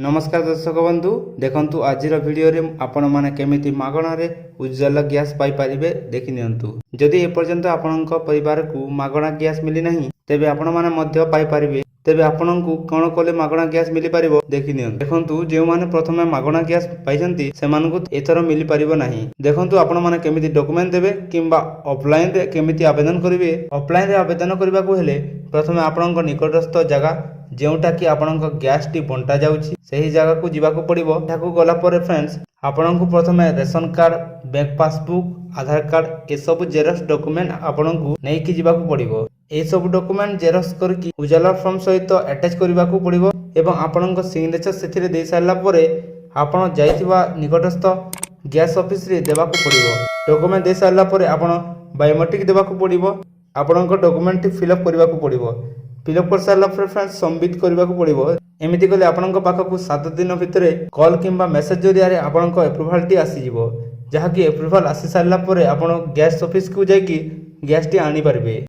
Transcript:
ନମସ୍କାର ଦର୍ଶକ ବନ୍ଧୁ, ଦେଖନ୍ତୁ, ଆଜିର ଭିଡ଼ିଓରେ ଆପଣମାନେ କେମିତି ମାଗଣାରେ ଉଜ୍ଜ୍ୱଲା ଗ୍ୟାସ୍ ପାଇପାରିବେ ଦେଖିନିଅନ୍ତୁ। ଯଦି ଏପର୍ଯ୍ୟନ୍ତ ଆପଣଙ୍କ ପରିବାରକୁ ମାଗଣା ଗ୍ୟାସ୍ ମିଳିନାହିଁ, ତେବେ ଆପଣମାନେ ମଧ୍ୟ ପାଇପାରିବେ। ତେବେ ଆପଣଙ୍କୁ କ'ଣ କଲେ ମାଗଣା ଗ୍ୟାସ୍ ମିଳିପାରିବ ଦେଖିନିଅନ୍ତୁ। ଦେଖନ୍ତୁ, ଯେଉଁମାନେ ପ୍ରଥମେ ମାଗଣା ଗ୍ୟାସ୍ ପାଇଛନ୍ତି, ସେମାନଙ୍କୁ ଏଥର ମିଳିପାରିବ ନାହିଁ। ଦେଖନ୍ତୁ, ଆପଣମାନେ କେମିତି ଡକୁମେଣ୍ଟ ଦେବେ କିମ୍ବା ଅଫଲାଇନରେ କେମିତି ଆବେଦନ କରିବେ। ଅଫଲାଇନରେ ଆବେଦନ କରିବାକୁ ହେଲେ ପ୍ରଥମେ ଆପଣଙ୍କ ନିକଟସ୍ଥ ଜାଗା, ଯେଉଁଟାକି ଆପଣଙ୍କ ଗ୍ୟାସଟି ବଣ୍ଟା ଯାଉଛି, ସେହି ଜାଗାକୁ ଯିବାକୁ ପଡ଼ିବ। ଏଠାକୁ ଗଲା ପରେ ଫ୍ରେଣ୍ଡସ୍, ଆପଣଙ୍କୁ ପ୍ରଥମେ ରେସନ କାର୍ଡ଼, ବ୍ୟାଙ୍କ ପାସବୁକ୍, ଆଧାର କାର୍ଡ଼, ଏସବୁ ଜେରକ୍ସ ଡକୁମେଣ୍ଟ ଆପଣଙ୍କୁ ନେଇକି ଯିବାକୁ ପଡ଼ିବ। ଏସବୁ ଡକୁମେଣ୍ଟ ଜେରକ୍ସ କରିକି ଉଜାଲା ଫର୍ମ ସହିତ ଆଟାଚ୍ କରିବାକୁ ପଡ଼ିବ ଏବଂ ଆପଣଙ୍କ ସିଗ୍ନେଚର ସେଥିରେ ଦେଇ ସାରିଲା ପରେ ଆପଣ ଯାଇଥିବା ନିକଟସ୍ଥ ଗ୍ୟାସ୍ ଅଫିସରେ ଦେବାକୁ ପଡ଼ିବ। ଡକୁମେଣ୍ଟ ଦେଇ ସାରିଲା ପରେ ଆପଣ ବାୟୋମେଟ୍ରିକ୍ ଦେବାକୁ ପଡ଼ିବ। ଆପଣଙ୍କ ଡକୁମେଣ୍ଟଟି ଫିଲ୍ଅପ୍ କରିବାକୁ ପଡ଼ିବ। ଫିଲ୍ଅପ୍ କରିସାରିଲା ପରେ ଫ୍ରେଣ୍ଡସ୍, ସବମିଟ୍ କରିବାକୁ ପଡ଼ିବ। ଏମିତି କଲେ ଆପଣଙ୍କ ପାଖକୁ 7 ଦିନ ଭିତରେ କଲ୍ କିମ୍ବା ମେସେଜ ଜରିଆରେ ଆପଣଙ୍କ ଆପ୍ରୁଭାଲଟି ଆସିଯିବ, ଯାହାକି ଆପ୍ରୁଭାଲ ଆସି ସାରିଲା ପରେ ଆପଣ ଗ୍ୟାସ୍ ଅଫିସକୁ ଯାଇକି ଗ୍ୟାସଟି ଆଣିପାରିବେ।